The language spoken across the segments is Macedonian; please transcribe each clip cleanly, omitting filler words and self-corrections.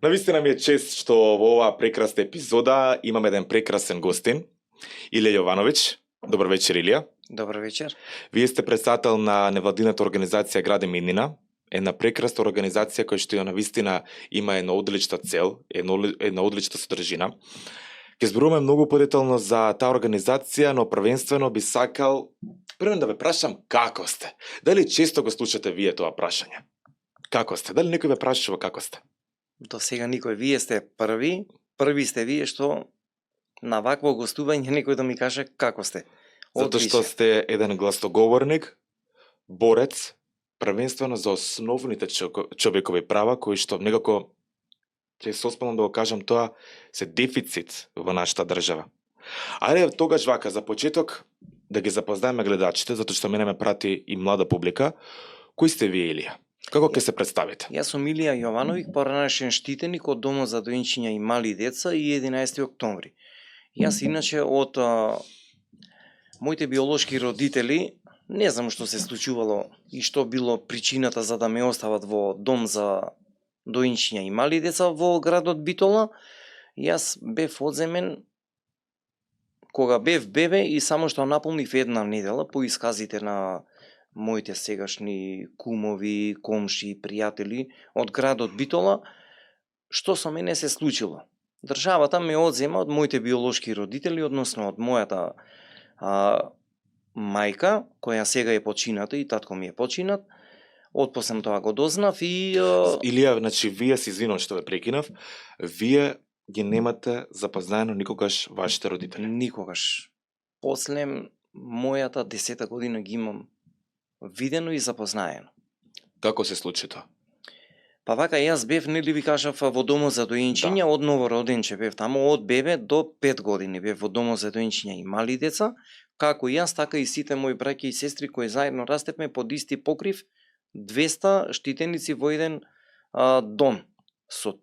Навистина ми е чест што во оваа прекрасна епизода имам еден прекрасен гостин, Илија Јовановиќ. Добар вечер, Илија. Добар вечер. Вие сте председател на невладината организација Градем иднина, една прекрасна организација која што навистина има една одлична цел, една одлична содржина. Ќе зборуваме многу подетално за таа организација, но првенствено би сакал прво да ве прашам како сте. Дали често го слушате вие тоа прашање? Како сте? Дали некој ве прашува како сте? До сега никој. Вие сте први сте вие што на вакво гостување некој да ми каже како сте. Затоа што сте еден гласноговорник, борец, првенствено за основните човекови права, кои што некако, ќе се оспелам да го кажам тоа, се дефицит во нашата држава. Ајде тогаш вака, за почеток, да ги запознаеме гледачите, затоа што мене ме прати и млада публика. Кој сте вие, Илија? Како ќе се представите? Јас сум Илија Јовановиќ, поранешен штитеник од Домот за доенчиња и мали деца и 11 октомври. Јас иначе од моите биолошки родители, не знам што се случувало и што било причината за да ме остават во Дом за доенчиња и мали деца во градот Битола. Јас бев одземен кога бев бебе и само што наполнив една недела по исказите на моите сегашни кумови, комши, пријатели од градот Битола, што со мене се случило. Државата ме одзема од моите биолошки родители, односно од мојата мајка, која сега е почината и татко ми е починат. Отпосле тоа го дознав и... Илија, значи, вие се извинувам што ве прекинав, вие ги немате запознаено никогаш вашите родители? Никогаш. После мојата 10-та година ги имам видено и запознаено. Како се случи тоа? Па вака, јас бев, нели ви кажав, во Домот за доенчиња, од новороденче бев таму, од бебе до 5 години бев во Домот за доенчиња и мали деца, како јас, така и сите мои браќа и сестри кои заедно растевме под исти покрив, 200 штитеници во еден дом, со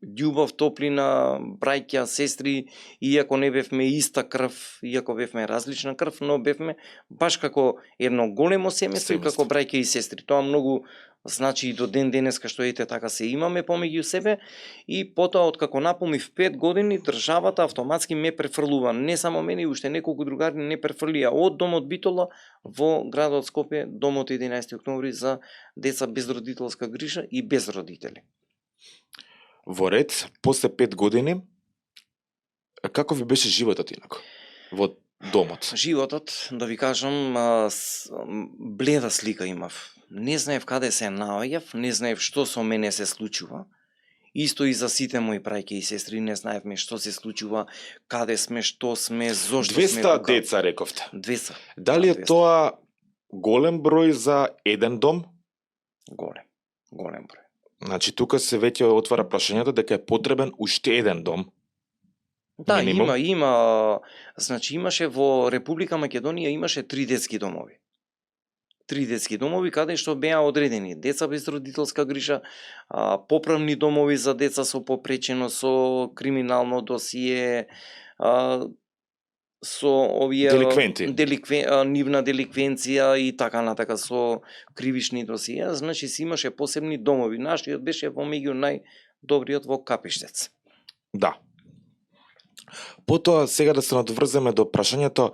љубов, топлина, браќа, сестри, иако не бевме иста крв, иако бевме различна крв, но бевме баш како едно големо семејство и како браќа и сестри. Тоа многу значи и до ден денеска што ете така се имаме помеѓу себе. И потоа откако наполнив 5 години, државата автоматски ме префрлува, не само мене, и уште неколку другари не префрлија од Домот Битола во градот Скопје, Домот 11 октомври за деца без родителска грижа и без родители. Во ред, после 5 години, како ви беше животот инако во домот? Животот, да ви кажам, бледа слика имав. Не знаев каде се наоѓав, не знаев што со мене се случува. Исто и за сите мои браќа и сестри, не знаевме што се случува, каде сме, што сме, зошто 200 сме. 200 деца, рековте. 200. Дали е 200. тоа голем број за еден дом? Голем број. Значи, тука се веќе отвара прашањето дека е потребен уште еден дом. Да, Минимум. има. Значи, имаше во Република Македонија имаше 3 детски домови. 3 детски домови каде што беа одредени деца без родителска грижа, поправни домови за деца со попречено, со криминално досие, со овие Деликвенти. нивна деликвенција и така натака, со кривични досија. Значи си имаше посебни домови. Нашиот беше во меѓу најдобриот во Капиштец. Да. Потоа, сега да се надврземе до прашањето,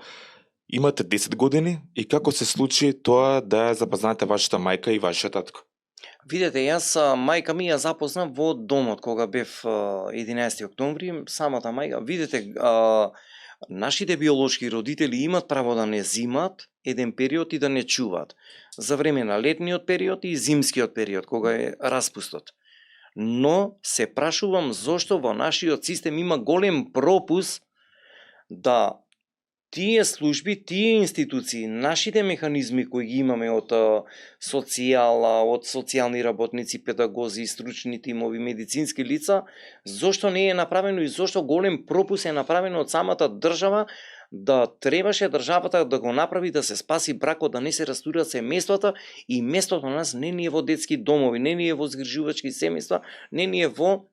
имате 10 години и како се случи тоа да ја запознаете вашата мајка и вашиот татко? Видете, јас мајка ми ја запознав во домот кога бев 11 октомври, самата мајка. Видете, нашите биолошки родители имат право да не зимат еден период и да не чуваат. За време на летниот период и зимскиот период, кога е распустот. Но се прашувам зошто во нашиот систем има голем пропуск да тие служби, тие институции, нашите механизми кои ги имаме од социјала, од социјални работници, педагози, стручни тимови, медицински лица, зошто не е направено и зошто голем пропуск е направено од самата држава, да требаше државата да го направи да се спаси бракот, да не се растурат семејствата, и местото на нас не ни е во детски домови, не ни е во згрижувачки семејства, не ни е во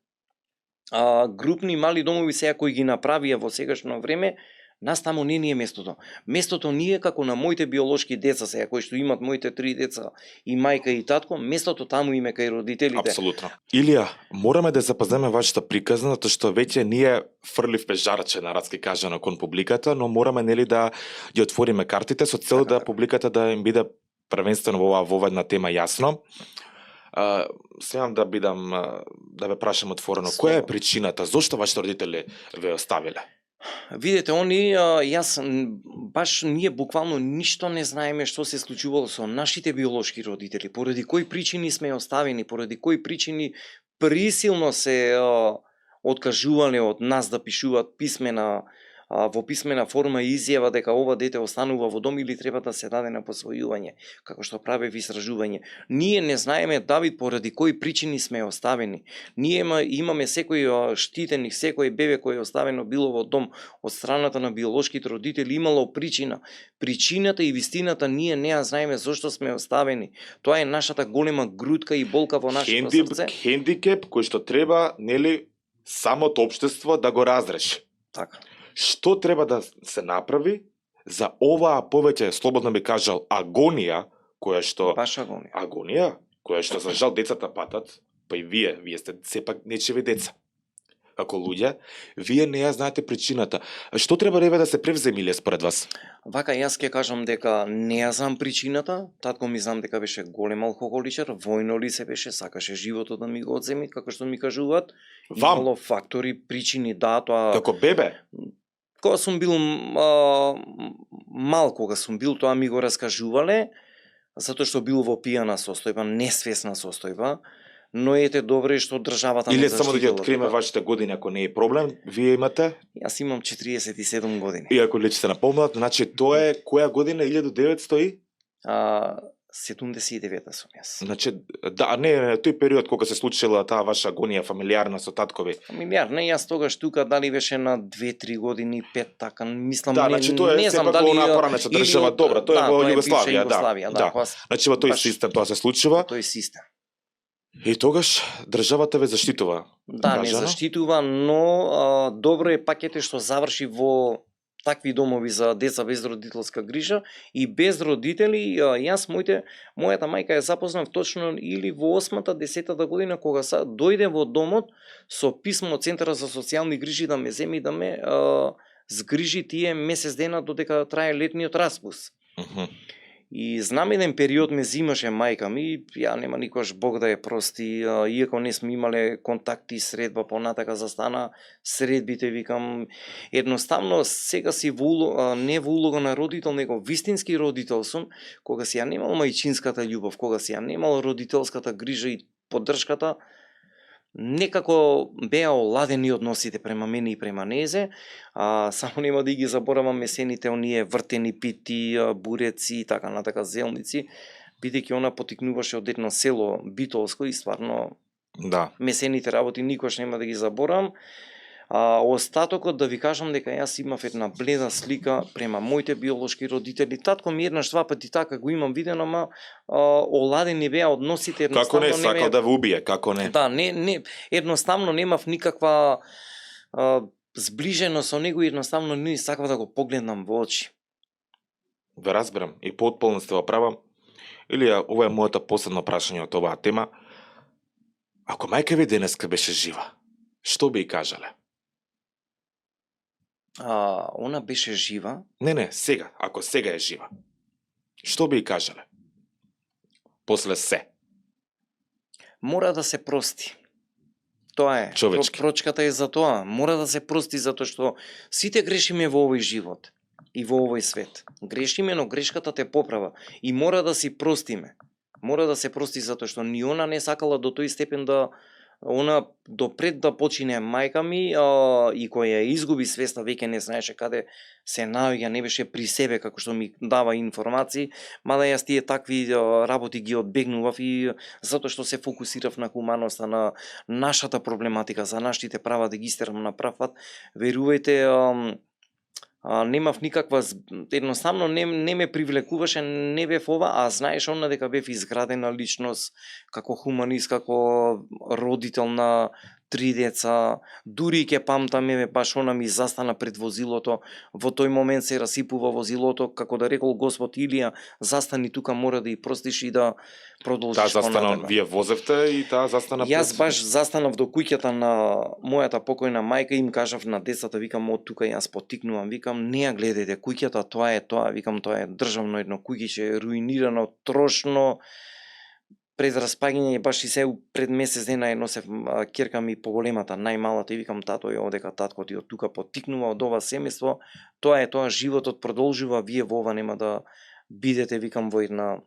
групни мали домови сега кои ги направија во сегашно време. Нас таму не ни е местото. Местото ни е како на моите биолошки деца сега, кои што имат моите 3 деца и мајка и татко, местото таму име кај родителите. Апсолутно. Илија, мораме да запаземе вашата приказна, затоа што веќе ние фрливме жарче народски кажано кон публиката, но мораме нели да ги отвориме картите со цел да публиката да им биде првенствено во оваа воведна тема јасно. Смеам да бидам да ве прашам отворено, која е причината зошто вашите родители ве оставиле? Видете, јас баш ние буквално ништо не знаеме што се случувало со нашите биолошки родители, поради кои причини сме оставени, поради кои причини присилно се откажувале од нас да пишуваат во писмена форма изјава дека ова дете останува во дом или треба да се даде на посвојување, како што правев истражување. Ние не знаеме, Давид, поради кои причини сме оставени. Ние имаме секој штитеник, секој бебе кој е оставено било во дом од страната на биолошките родители имало причина. Причината и вистината ние не ја знаеме зошто сме оставени. Тоа е нашата голема грудка и болка во нашето срце. Хендикеп кој што треба, нели, самото општество да го разреши. Така. Што треба да се направи за оваа повеќе, слободно би кажал, агонија, која што... Баш агонија. Агонија, која што за жал децата патат, па и вие сте сепак нечеви деца. Како луѓе, вие не ја знаете причината. Што треба да се превземе или според вас? Вака, јас ќе кажам дека не ја знам причината. Татко ми знам дека беше голем алкохоличар, војно лице беше, сакаше животот да ми го одземи, како што ми кажуваат. Вам? Имало фактори, причини, да, тоа... Како бебе? Кога сум бил мал, кога сум бил, тоа ми го раскажувале, затоа што бил во пијана состојба, несвесна состојба, но ете добре што државата или не само да ги откриеме вашите години, ако не е проблем, вие имате? Јас имам 47 години. И ако личите на помлад, значи тоа е која година, 1900 и? 79-та сум јас. Значи, да, не, тој период кога се случила таа ваша агонија фамилиарна со таткови. Фамилиарна, јас тогаш тука дали беше на 2-3 години, 5 така, мислам, да, не, значи, тоа е не знам сепак дали во поранешна држава, добра, тоа е во Југославија, да. Значи во тој систем тоа се случува. Тој систем. И тогаш државата ве заштитува. Да, не заштитува, но добро е пакете што заврши во такви домови за деца без родителска грижа и без родители. Јас мојата мајка ја запознав точно или во 8-та, 10-та година кога дојде во домот со писмо од Центарот за социјални грижи да ме земи да ме згрижи тие месец дена додека трае летниот распуст. И знам еден период ме зимаше мајка ми, ја нема никош Бог да ја прости, иако не сме имале контакти, средба понатака застана, средбите викам, едноставно сега си не во улога на родител, него вистински родител сум, кога си ја немал мајчинската љубов, кога си ја немал родителската грижа и поддршката, некако беа оладени односите према мене и према незе, само нема да ги заборавам месените оние вртени пити, буреци и така натака зелници, бидејќи она потикнуваше од едно село битолско и стварно месените работи никош нема да ги заборавам. Остатокот да ви кажам дека јас имав една бледа слика према моите биолошки родители. Татко ми еднаш два пати така го имам видено, ама оладени беа односите, едноставно како не сакал да ве убие, како не. Да, не едноставно немав никаква зближеност со него и едноставно не сакав да го погледнам во очи. Ве разберам и потполно сте во права. Или ова е мојата последно прашање од оваа тема. Ако мајка ви денеска беше жива, што би кажале? Она беше жива? Не, сега, ако сега е жива. Што би кажале? После се. Мора да се прости. Тоа е. Човечки. Прочката е за тоа. Мора да се прости затоа што сите грешиме во овој живот и во овој свет. Грешиме, но грешката те поправа и мора да си простиме. Мора да се прости затоа што ни она не сакала до тој степен да она допред да почине мајка ми и која ја изгуби свеста, веќе не знаеше каде се наоѓа, не беше при себе како што ми дава информации, мада јас тие такви работи ги одбегнував и затоа што се фокусирав на хуманоста, на нашата проблематика, за нашите права да ги истерам на прав пат. Верувајте, немав никаква, едноставно не ме привлекуваше, не бев ова, а знаеш она дека бев изградена личност, како хуманист, како родител на 3 деца, дури ќе памтаме баш она ми застана пред возилото, во тој момент се расипува возилото, како да рекол Господ Илија, застани тука, мора да и простиш и да продолжиш Таа застана, понатаму. вие возевте и таа застана Јас баш застанав до куќата на мојата покојна мајка и им кажав на децата, викам, од тука јас потикнувам, викам, не ја гледајте куќата, тоа е тоа, викам, тоа е државно едно куќище, руинирано, трошно, пред распаѓање, баш и се пред месец дена ја носев ќерка ми поголемата, најмалата, и викам, тато е одека, татко ти од тука потикнува од ова семејство, тоа е тоа, животот продолжува, вие во ова нема да бидете, викам, во една...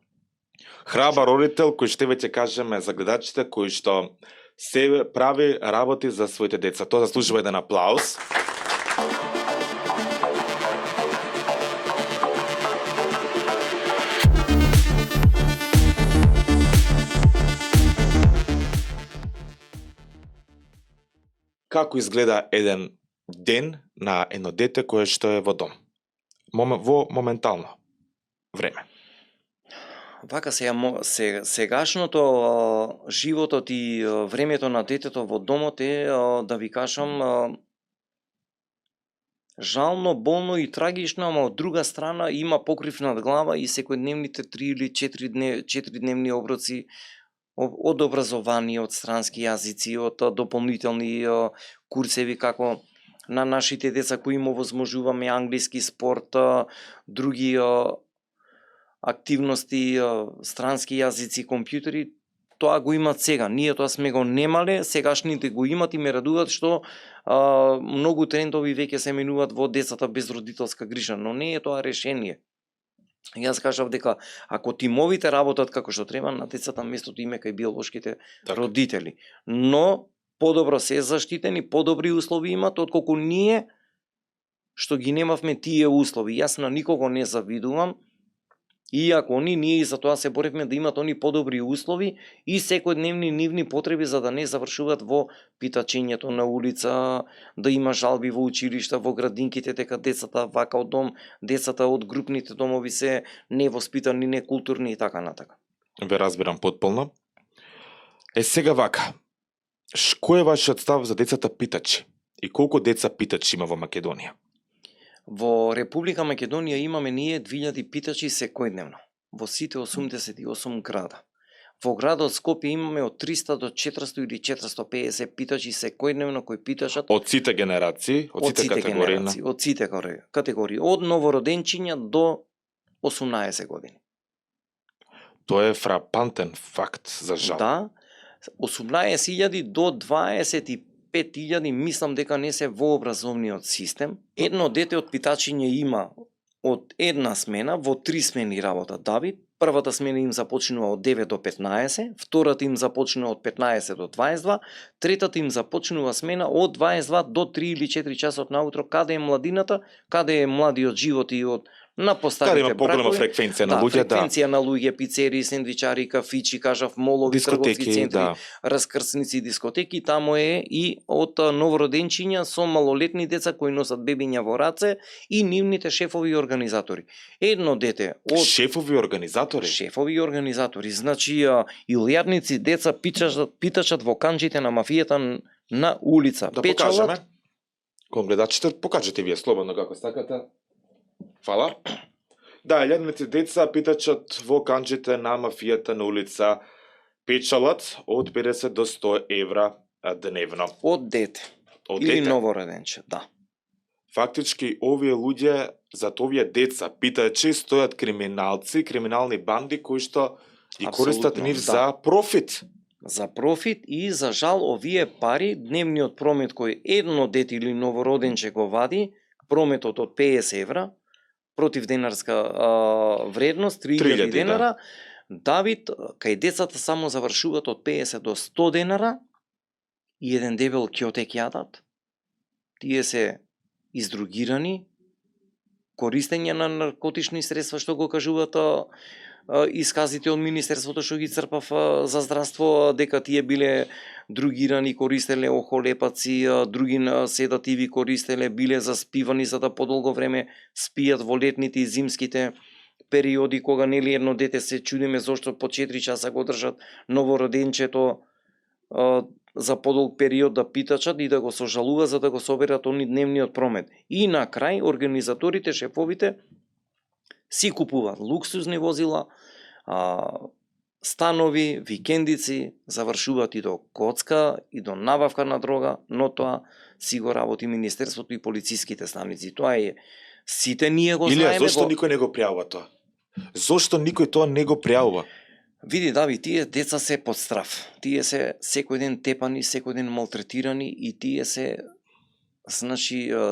Храбар родител кој што веќе кажеме за гледачите, кој што се прави работи за своите деца. Тоа заслужува еден аплауз. Како изгледа еден ден на едно дете кое што е во дом? Во моментално време. Вака сегашното животот и времето на детето во домот е, да ви кажам, жално, болно и трагично, ама од друга страна има покрив над глава и секојдневните 3 или 4 дневни оброци од образование, од странски јазици, од дополнителни курсеви, како на нашите деца кои им овозможуваме англиски, спорт, други активности, странски јазици, компјутери, тоа го имат сега. Ние тоа сме го немале, сегашните го имат и ме радуваат што многу трендови веќе се менуваат во децата без родителска грижа, но не е тоа решение. Јас кажав дека ако тимовите работат како што треба, на децата местото име кај биолошките родители. Но подобро се заштитени, подобри услови имат отколку ние што ги немавме тие услови. Јас на никого не завидувам, иако ние и за тоа се боревме да имат они подобри услови и секојдневни нивни потреби за да не завршуваат во питачењето на улица, да има жалби во училишта, во градинките дека децата вака од дом, децата од групните домови се невоспитани, некултурни и така натака. Ве разбирам потполно. Сега вака. Кој е вашиот став за децата питачи? И колку деца питачи има во Македонија? Во Република Македонија имаме ние 2000 питачи секојдневно, во сите 88 града. Во градот Скопје имаме од 300 до 400 или 450 питачи секојдневно кои питачат од сите генерации, од сите категории, од сите категории, од новороденчиња до 18 години. Тоа е фрапантен факт, за жал. Да, 18.000 до 25.000 мислам дека не се во образовниот систем. Едно дете од питачиње има од една смена во 3 смени работа Давид. Првата смена им започнува од 9 до 15, втората им започнува од 15 до 22, третата им започнува смена од 22 до 3 или 4 часот наутро, каде е младината, каде е младиот живот и од на постарите бракови. Каде има поголема фреквенција на луѓе, фреквенција на луѓе, пицери, сендвичари, кафичи, кажав, молови, трговски центри, раскрсници, дискотеки, таму е и од новороденчиња со малолетни деца кои носат бебиња во раце и нивните шефови и организатори. Едно дете од шефови и организатори, значи илјадници деца питачат во канџите на мафијата на улица. Да покажеме. Кон гледачите, покажете вие слободно како стакате. Фала. Да, илјадници деца питачат во канџите на мафијата на улица, печалат од 50 до 100 евра дневно. Од дете. Или новороденче, да. Фактички, овие луѓе, зад овие деца, питачи, стојат криминалци, криминални банди кои што ги користат нив за профит. За профит и за жал овие пари, дневниот промет кој едно дете или новороденче го вади, прометот од 50 евра, против денарска вредност, 3000 денара, Давид, кај децата само завршуваат од 50 до 100 денара и еден дебел кјотек јадат. Тие се издругирани, користење на наркотични средства, што го кажуваат исказите од Министерството што ги црпав за здравство, дека тие биле другирани, користеле охолепаци, други седативи користеле, биле заспивани за да подолго време спијат во летните и зимските периоди, кога нели едно дете се чудиме зошто по 4 часа го држат новороденчето за подолг период да питачат и да го сожалува за да го соберат они дневниот промет. И на крај организаторите, шефовите си купуваат луксузни возила, станови, викендици, завршуваат и до коцка и до набавка на дрога, но тоа си го работи Министерството и полициските станици. Тоа е сите ние го Илија, знаеме. зошто никој не го пријавува тоа? Зошто никој тоа не го пријавува? Види, Дави, тие деца се под страф. Тие се секој ден тепани, секој ден малтретирани и тие се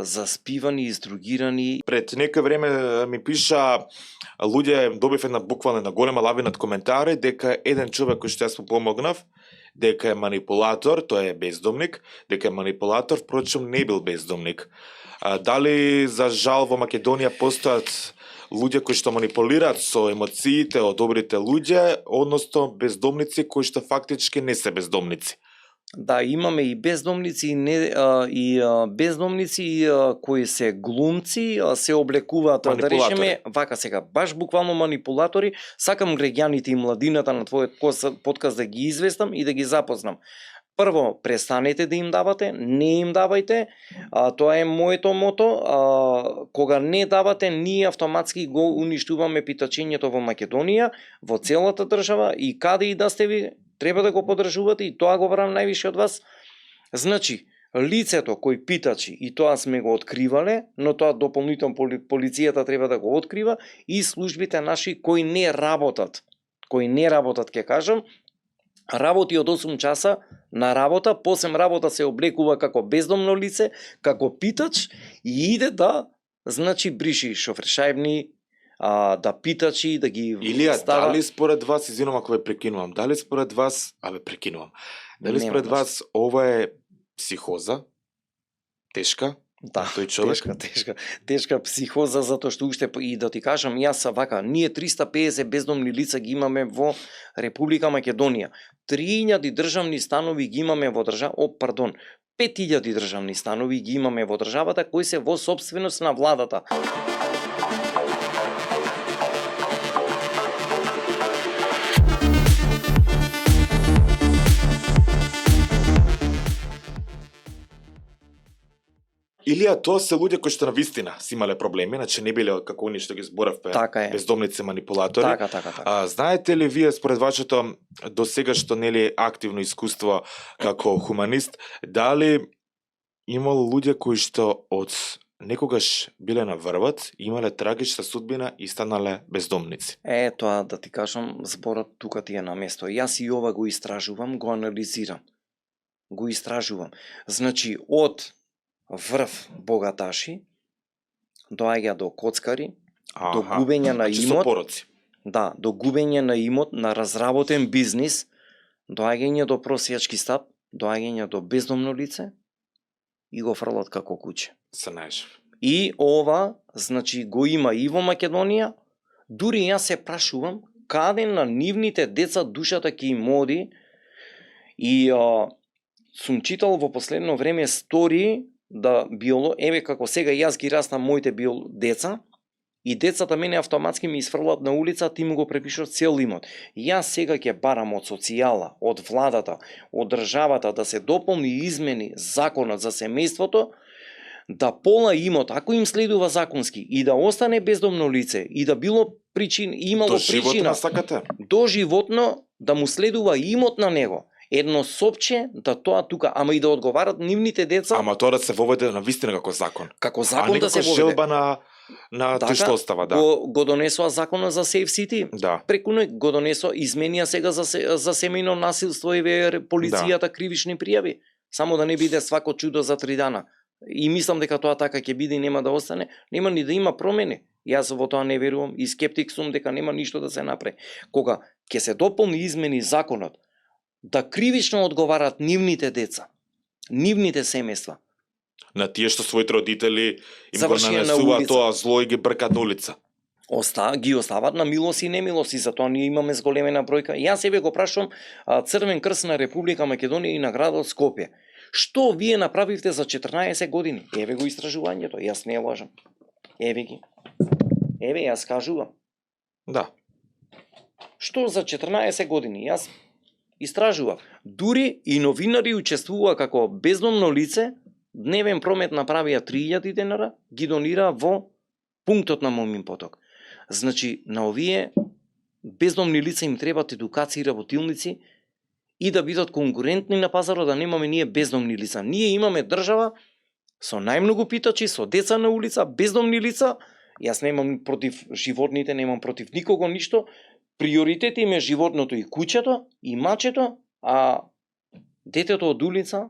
заспивани, издрогирани. Пред некој време ми пиша луѓе, добив една буквална една голема лавина од коментари дека еден човек кој што јас му помогнав, дека е манипулатор, тој е бездомник, дека е манипулатор, впрочем не бил бездомник. Дали за жал во Македонија постојат луѓе кои што манипулираат со емоциите од добрите луѓе, односно бездомници кои што фактички не се бездомници? Да, имаме и бездомници бездомници кои се глумци, се облекуваат, да речеме, вака сега, баш буквално манипулатори. Сакам граѓаните и младината на твојот подкаст да ги известам и да ги запознам. Прво, престанете да им давате, не им давајте, тоа е моето мото, кога не давате, ние автоматски го уништуваме питачењето во Македонија, во целата држава и каде и да сте ви, треба да го поддржувате и тоа го барам највише од вас. Значи, лицето кој питачи, и тоа сме го откривале, но тоа дополнително полицијата треба да го открива, и службите наши кои не работат, ќе кажам, работи од 8 часа на работа, посем работа се облекува како бездомно лице, како питач и иде да, бриши шофершајбни, да питачи, да ги Илија, става. дали според вас, извинувам ако ве прекинувам, дали според вас, дали според вас ова е психоза, тешка, Да, тој човек? тешка психоза, затоа што уште и да ти кажам, јас вака, ние 350 бездомни лица ги имаме во Република Македонија. 3000 државни станови ги имаме во 5000 државни станови ги имаме во државата кои се во сопственост на владата. Илија, тоа се луѓе кои што навистина си имале проблеми, значи не биле како они што ги зборавпе, Така е. бездомници, манипулатори. Така. Знаете ли вие според вашето досегашно активно искуство како хуманист, дали имало луѓе кои што од некогаш биле на врвот, имале трагична судбина и станале бездомници? Тоа да ти кажам, зборот тука ти е на место. Јас и ова го истражувам, го анализирам. Значи, од врв богаташи доаѓа до коцкари, до губење на имот. Пороци. Да, до губење на имот, на разработен бизнис, доаѓање до просјачки стап, доаѓање до бездомно лице и го фрлат како куче. Се најшев. И ова, го има и во Македонија. Дури јас се прашувам каде на нивните деца душата ќе им оди. И сум читал во последно време стори да како сега јас ги растам моите деца, и децата мене автоматски ми изфрлат на улица, ти му го препишуваш цел имот. Јас сега ќе барам од социјала, од владата, од државата да се дополни и измени законот за семејството, да пола имот, ако им следува законски, и да остане бездомно лице, и да имало причина, доживотно да му следува имот на него. Едно сопче да тоа тука, ама и да одговарат нивните деца. Ама тоа да се воведе на вистина како закон. Како закон да се воведе. Желба на тој што остава, да. Го донесоа законот за Safe City. Да. Преку го донесоа, изменија сега за семејно насилство и полицијата кривични пријави. Само да не биде свако чудо за 3 дана. И мислам дека тоа така ќе биде и нема да остане, нема ни да има промени. Јас во тоа не верувам и скептик сум дека нема ништо да се направи. Кога ќе се дополни измени законот, да кривично одговарат нивните деца, нивните семејства. На тие што своите родители им го нанесуваат тоа зло и ги бркат на улица. Ги остават на милост и немилост и затоа ние имаме зголемена бројка. Јас себе го прашувам Црвен крст на Република Македонија и на градот Скопје. Што вие направивте за 14 години? Еве го истражувањето, јас не лажам. Еве ги. Еве, јас кажувам. Да. Што за 14 години? Јас Истражува. Дури и новинари учествува како бездомно лице, дневен промет направија 3000 денара, ги донира во пунктот на Момин поток. Значи, на овие бездомни лица им требат едукација и работилници и да бидат конкурентни на пазарот, да немаме ние бездомни лица. Ние имаме држава со најмногу питачи, со деца на улица, бездомни лица. Јас немам против животните, немам против никого ништо. Приоритет им е животното и куќето, и мачето, а детето од улица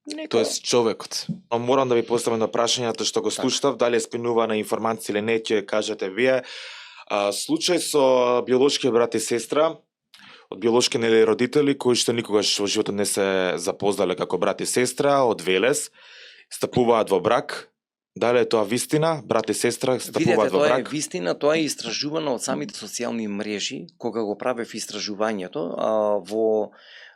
нека... Тоест човекот. Но морам да ви поставам на прашањето што го слушнав, дали е спинувана информација или не, ќе кажете вие. Случај со биолошки брат и сестра, од биолошки нели родители кои што никогаш во животот не се запознале како брат и сестра, од Велес, стапуваат во брак. Дали е тоа вистина? Брат и сестра стапуваат во брак? Видете, тоа е вистина, тоа е истражувано од самите социјални мрежи, кога го правев истражувањето во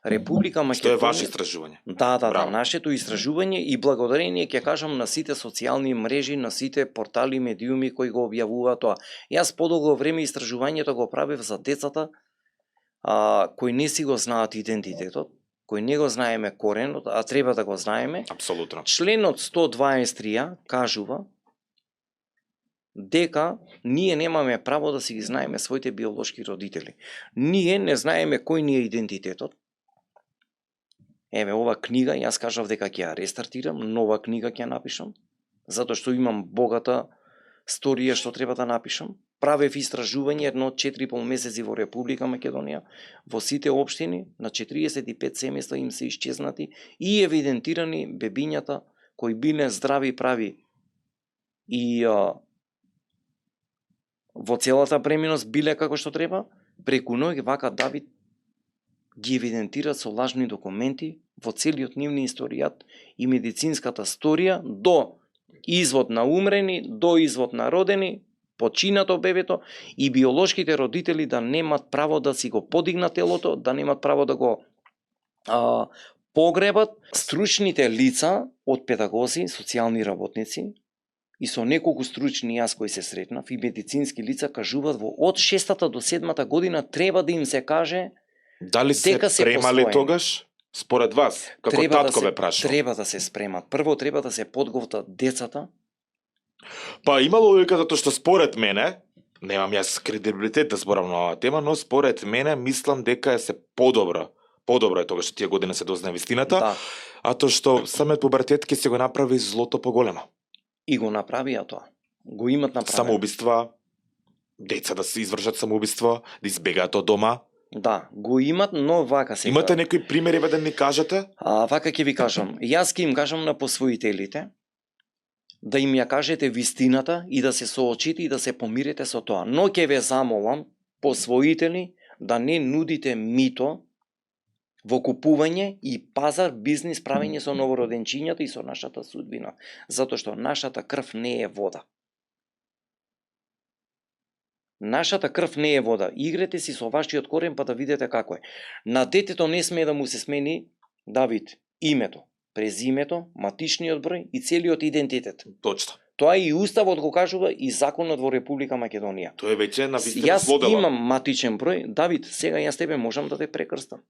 Република Македонија. Што е ваше истражување? Да, нашето истражување и благодарение ќе кажам на сите социјални мрежи, на сите портали, медиуми кои го објавуваат тоа. Јас подолго време истражувањето го правев за децата кои не си го знаат идентитетот, кој не го знаеме коренот, а треба да го знаеме. Апсолутно. Членот 123 кажува дека ние немаме право да си ги знаеме своите биолошки родители. Ние не знаеме кој ни е идентитетот. Еве, ова книга, јас кажав дека ќе ја рестартирам, нова книга ќе напишам, затоа што имам богата сторија што треба да напишам. Правев истражување едно од 4,5 месеци во Република Македонија, во сите општини, на 45 семејства им се исчезнати и евидентирани бебињата кои биле здрави, прави и во целата преминост биле како што треба. Преку ноќ вака Давид ги евидентират со лажни документи во целиот нивни историјат и медицинската сторија до извод на умрени, до извод на родени, починато бебето и биолошките родители да немат право да си го подигнат телото, да немат право да го погребат. Стручните лица од педагози, социјални работници и со неколку стручни јас кои се сретнав и медицински лица кажуваат во од 6-та до 7-та година треба да им се каже дали се спремале тогаш? Според вас, како треба татко бе прашал. Треба да се спремат. Прво треба да се подготват децата. Па има логика затоа што според мене, немам јас кредибилитет да зборам на оваа тема, но според мене мислам дека е се подобро. Подобро е тоа што тие години се дознае вистината, Да. а тоа што самиот пубертет ќе се го направи злото поголемо. И го направија тоа. Го имат направено. Самоубиства, деца да се извршат самоубиство, да избегаат од дома. Да, го имат, но вака сега. Имате некои примери да ни кажете? Вака ќе ви кажам. Јас ќе им кажам на посвоителите да им ја кажете вистината и да се соочите и да се помирите со тоа. Но ќе ве замолам, посвоители, да не нудите мито во купување и пазар, бизнис, правење со новороденчињата и со нашата судбина. Затоа што нашата крв не е вода. Нашата крв не е вода. Игрете си со вашиот корен па да видите како е. На детето не смее да му се смени, Давид, името, презимето, матичниот број и целиот идентитет. Точно. Тоа и уставот го кажува и законот во Република Македонија. Тоа е веќе на вистина Јас злодела. имам матичен број, Давид, сега јас тебе можам да те прекрстам.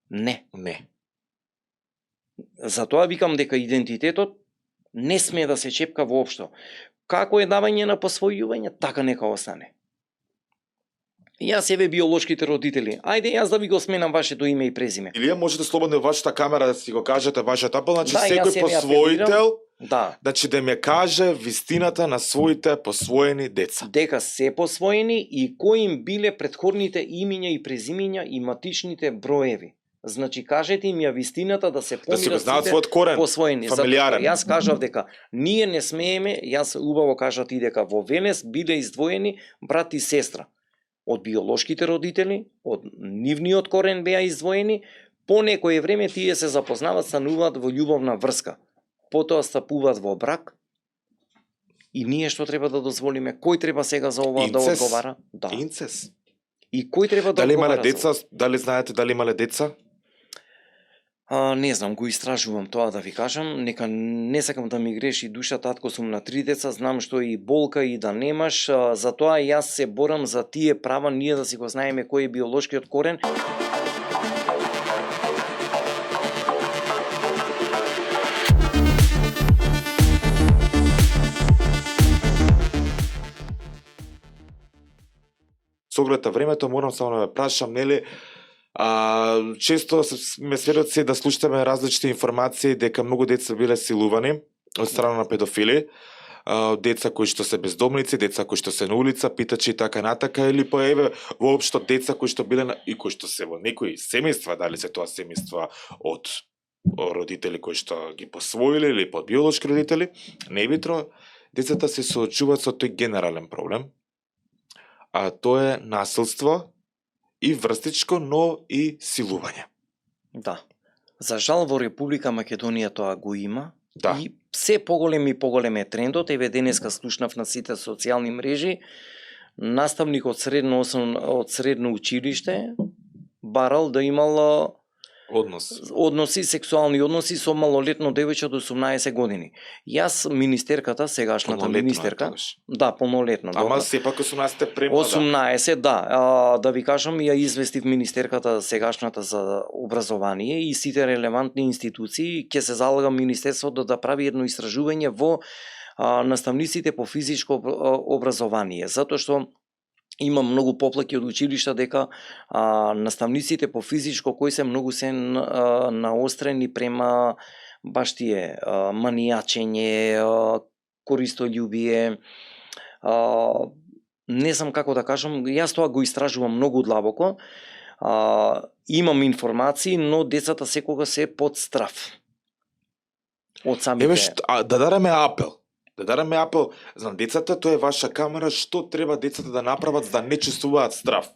Не. Не. Затоа викам дека идентитетот не смее да се чепка воопшто. Како е давање на посвојување, така нека остане. Јас еве биолошките родители. Ајде јас да ви го сменам вашето име и презиме. Или ја можете слободно во вашата камера да си го кажете вашиот апел, значи Да, јас секој ја ви посвоител, Да. значи да ми каже вистината на своите посвоени деца. Дека се посвоени и кои им биле претходните имиња и презимиња и матичните броеви. Значи кажете им ја вистината да се Да си го помират знаат сите својот корен, посвоени. фамилиарен. Затоа јас кажав дека ние не смееме, јас убаво кажат и дека во Велес биле издвоени брат и сестра. Од биолошките родители, од нивниот корен беа издвоени, по некое време тие се запознават, стануваат во љубовна врска. Потоа стапуваат во брак. И ние што треба да дозволиме? Кој треба сега за ова да Инцест. одговара? Да. Инцест. И кој треба да Дали одговара имале за деца? Дали знаете дали имале деца? Не знам, го истражувам тоа да ви кажам, нека не сакам да ми греши душата, татко сум на 3 деца, знам што е и болка и да немаш, затоа јас се борам за тие права, ние да си го знаеме кој е биолошкиот корен. Со оглед на времето морам само да ве прашам, нели, често ме сведоци да слушаме различни информации дека многу деца биле силувани од страна на педофили, деца кои што се бездомници, деца кои што се на улица, питачи и така натака, или па еве воопшто деца кои што биле и кои што се во некои семејства, дали се тоа семејства од родители кои што ги посвоиле или под биолошки родители, небитро, децата се соочуваат со тој генерален проблем, а тоа е насилство и врстичко, но и силување. Да. За жал во Република Македонија тоа го има. Да. И се поголем и поголем е трендот. Еве денеска слушнав на сите социјални мрежи, наставник од средно училиште барал да имал односи, сексуални односи со малолетно девојче од 18 години. Јас министерката, сегашната министерка, да, полнолетно. Ама сепак 18 премлада. 18, да. Да ви кажам, ја известив министерката сегашната за образование и сите релевантни институции, ќе се залага министерството да прави едно истражување во наставниците по физичко образование, затоа што има многу поплаки од училишта дека наставниците по физичко кои се многу се наострени према баш тие манијачење, користољубие, не знам како да кажам, јас тоа го истражувам многу длабоко, имам информации, но децата секогаш се под страф од самите. Еве да дараме апел. Да дараме апел, знам, децата, тоа е ваша камера, што треба децата да направат за да не чувствуваат страф?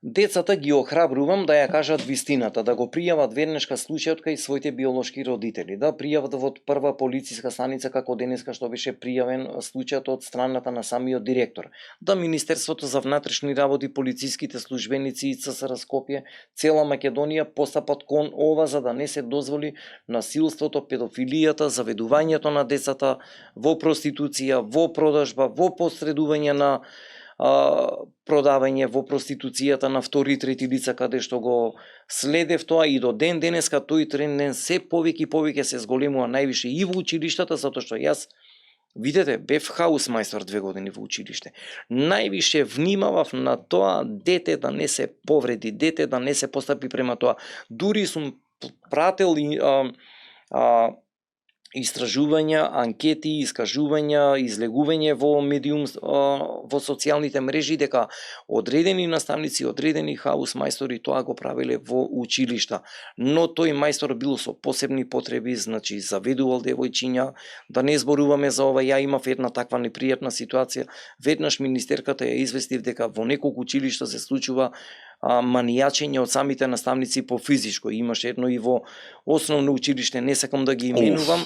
Децата ги охрабрувам да ја кажат вистината, да го пријават веднашка случајот кај своите биолошки родители, да пријават во прва полициска станица како денеска што беше пријавен случајот од страната на самиот директор, да Министерството за внатрешни работи, полициските службеници и ЦСР Скопје, цела Македонија постапат кон ова за да не се дозволи насилството, педофилијата, заведувањето на децата во проституција, во продажба, во посредување на продавање во проституцијата на втори и трети лица, каде што го следев тоа и до ден денеска тој тренд се повеќе и повеќе се зголемува највише и во училиштата, затоа што јас, видете, бев хаусмајстор 2 години во училиште. Највише внимавав на тоа дете да не се повреди, дете да не се постапи према тоа. Дури сум прател истражувања, анкети, искажувања, излегување во медиум, во социјалните мрежи дека одредени наставници, одредени хаус-мајстори тоа го правеле во училишта. Но тој мајстор бил со посебни потреби, значи заведувал девојчиња, да не зборуваме за ова, ја имав една таква непријатна ситуација. Веднаш министерката ја известив дека во неколку училишта се случува манијачење од самите наставници по физичко. Имаше едно и во основно училиште, не сакам да ги именувам,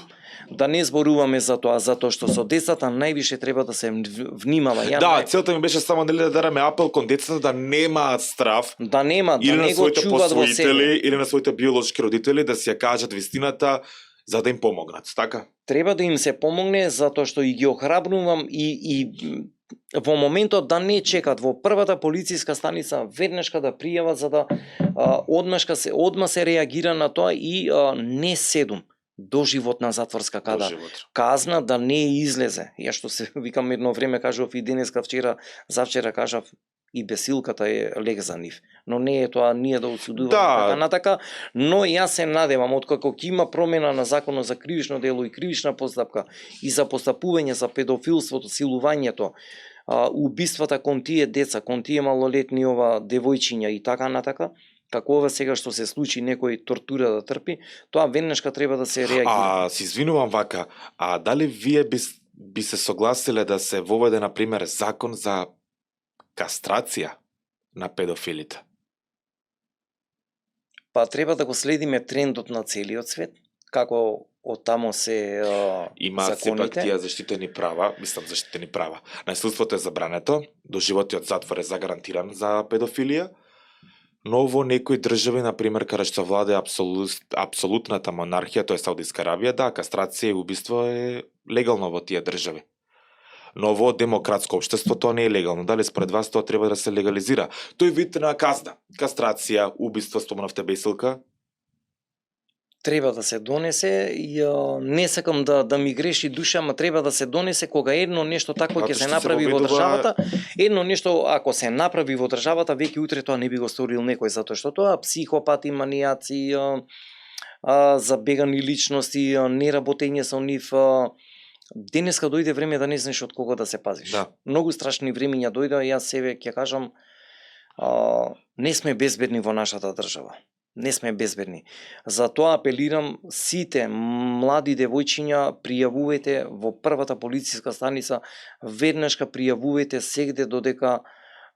да не зборуваме за тоа, затоа што со децата највише треба да се внимава. Целта ми беше само да дараме апел кон децата да немаат страф, да немаат, или да на не го чуваат во себе, или на своите биолошки родители да си ја кажат вистината за да им помогнат, така? Треба да им се помогне затоа што и ги охрабрувам и во моментот да не чекат во првата полициска станица веднашка да пријават за да одма се реагира на тоа и не 7 доживотна затворска казна да не излезе. Ја што се викам едно време кажав и денеска завчера кажав и бесилката е лек за нив. Но не е тоа ние да осудуваме така натака, но јас се надевам откако ќе има промена на законот за кривично дело и кривична постапка и за постапување за педофилството, силувањето, убиствата кон тие деца, кон тие малолетни девојчиња и така натака, како ова сега што се случи некој тортура да трпи, тоа веднашка треба да се реагира. Се извинувам вака, дали вие би се согласиле да се воведе на пример закон за кастрација на педофилите? Па треба да го следиме трендот на целиот свет, како од тамо се има законите. Сепак тие заштитени права. Насилството е забрането, доживотниот затвор е загарантиран за педофилија. Но во некои држави, на пример, каде што владе апсолутната монархија, тоа е Саудиска Аравија, да, кастрација и убиство е легално во тие држави. Но во демократско општество тоа не е легално. Дали според вас тоа треба да се легализира? Тој вид на казна, кастрација, убиство, споменавте бесилка? Треба да се донесе и не сакам да ми греши душа, ама треба да се донесе кога едно нешто такво ќе се направи во државата, едно нешто ако се направи во државата, веќе утре тоа не би го сторил некој, затоа што тоа психопати, манијаци, забегани личности, неработење со нив. Денеска дојде време да не знаеш од кого да се пазиш. Да. Многу страшни времиња дојде, јас себе ќе кажам, не сме безбедни во нашата држава. Не сме безбедни. Затоа апелирам сите млади девојчиња, пријавувајте во првата полициска станица, веднашка пријавувајте сегде додека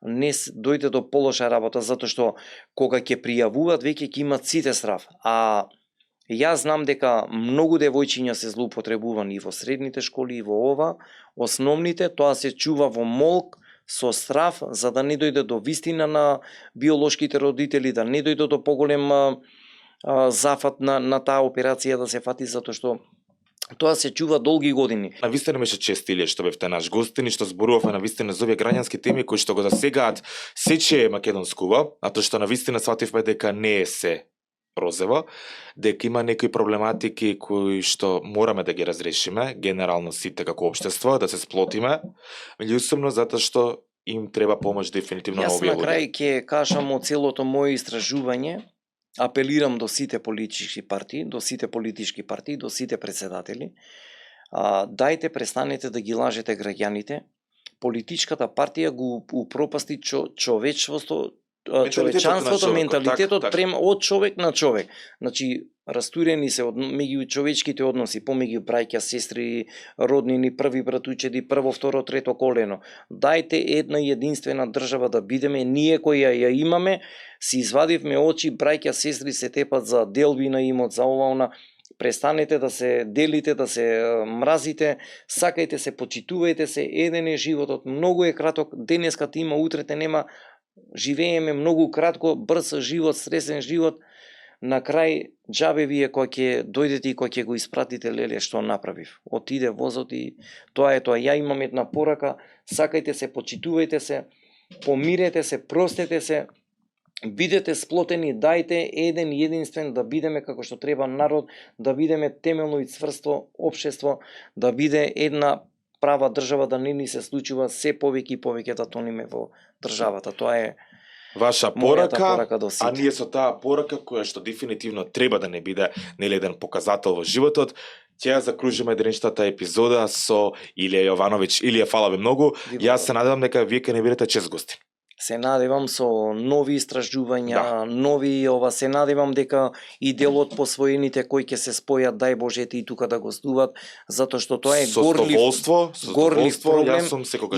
не дојде до полоша работа, затоа што кога ќе пријавуваат веќе ќе имат сите страв. А јас знам дека многу девојчиња се злоупотребувани и во средните школи и во ова, основните, тоа се чува во молк, со страв, за да не дојде до вистина на биолошките родители, да не дојде до поголем зафат на таа операција да се фати, затоа што тоа се чува долги години. Навистина беше чест Илија што бевте наш гостин и што зборувавме навистина за овие граѓански теми кои што го засегаат сече македонскува, а тоа што навистина свативме дека не е се розево, дека има некои проблематики кои што мораме да ги разрешиме, генерално сите како општество, да се сплотиме, меѓусебно затоа што им треба помош дефинитивно на овие луѓе. Јас на крај ќе кажам од целото моје истражување, апелирам до сите политички партии, до сите председатели, дајте престанете да ги лажете граѓаните. Политичката партија го упропасти човечеството, менталитетот према од човек на човек. Значи, растурени се меѓу човечките односи, помеѓу браќа, сестри, роднини, први братучеди, прво, второ, трето колено. Дајте една единствена држава да бидеме, ние кои ја имаме, си извадивме очи, браќа, сестри се тепат за делби на имот, за ова, она. Престанете да се делите, да се мразите, сакајте се, почитувајте се, еден е животот, многу е краток, денеска ти има, утре те нема, живееме многу кратко, брз живот, стресен живот, на крај џабе вие кој ќе дојдете и кој ќе го испратите, леле што направив. Отиде возот и тоа е тоа. Ја имам една порака, сакајте се, почитувајте се, помирете се, простете се, бидете сплотени, дајте еден единствен да бидеме како што треба народ, да бидеме темелно и цврсто општество, да биде една права држава, да не ни се случува се повеќе и повеќе да тониме во државата. Тоа е ваша порака, до сите. А ние со таа порака, која што дефинитивно треба да не биде еден показател во животот, ќе ја закружиме денешната епизода со Илија Јовановиќ. Илија, фала ви многу. Јас се надевам дека вие ќе не бидете чест гости. Се надевам со нови истражувања, да. се надевам дека и делот посвоените кои ќе се спојат, дај Боже, и тука да гостуваат, затоа што тоа е горлив проблем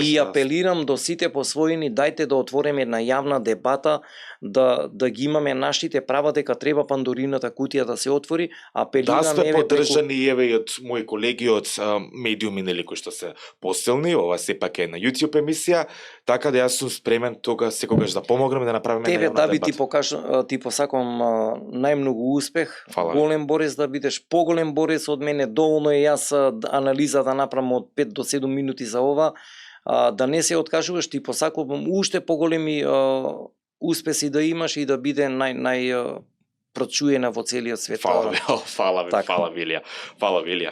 и апелирам до сите посвоени, дајте да отвориме една јавна дебата, да ги имаме нашите права, дека треба Пандорината кутија да се отвори, апелирам да сте поддржани еве и од мои колеги од медиуми нели кои што се посилни, ова сепак е на YouTube емисија, така да јас сум спремен тога секогаш да помогнем да направиме тебе Дави ти посакувам најмногу успех. Фала. Голем борец да бидеш, поголем борец од мене, доволно е јас анализа да направам од 5 до 7 минути за ова, да не се откажуваш, ти посакувам уште поголеми успеси да имаш и да биде нај прочуена во целиот свет. Фала ви, Илија. Фала, Илија.